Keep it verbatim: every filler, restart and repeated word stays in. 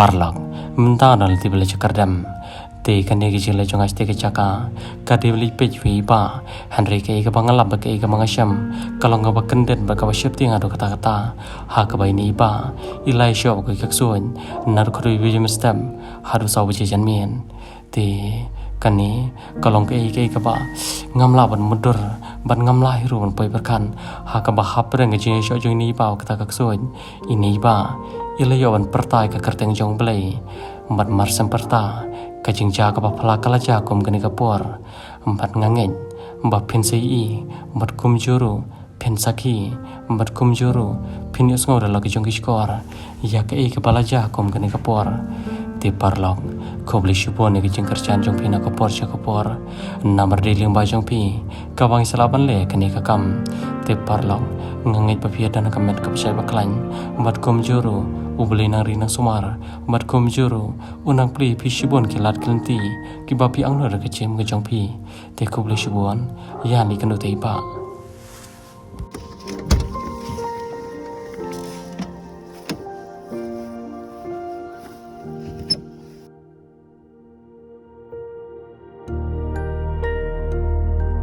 Paralok, mynta nga don la te ba la jaka khyrdem. Te kane ka jingleh jong nga sha te ka jaka ka dei ba la peit ïa i Bah. Hynrei kaei kaba nga lap bad kaei kaba nga shem ka long kaba kyndit bad kaba sheptieng haduh katta katta. Ha kaba ine i Bah i la ïashoh bad ka ksuid naduh khatduh baje mynstep haduh saw baje janmiet. Te kane ka long kaei kaei kaba ngam lah ban mutdur bad ngam lah hi ruh ban poi pyrkhat. Ha kaba hapdeng ka jingïashoh jong ine i Bah bad kata ka ksuid, ine i Bah i la ïoh ban pyrta ïa ka kyrteng jong U Blei. Bad mar shem pyrta, ka jingjia kaba phylla ka la jia kum kane ka por. Bad nga ngeit ba phin sa ïohi bad kumjuh ruh phin sakhi bad kumjuh ruh phin ïohsngew da la ki jong ki shkor ïa kaei kaba la jia kum kane ka por. Te paralok, khublei shibun ïa ka jingkyrshan jong phi na ka por sha ka por. Namar dei lyngba jong phi kaba ngi sa lah ban leh kane ka kam. Te paralok, nga ngeit ba phi ïa don ka met kaba shai ba khlaiñ bad kumjuh ruh U Blei nang ri nang sumar bad kumjuh ruh un nang plie ïa phi shibun ki lad ki lynti kiba phi angnud da ka jingim ka jong phi. Te khublei shibun, ïa ïakynduh te i Bah.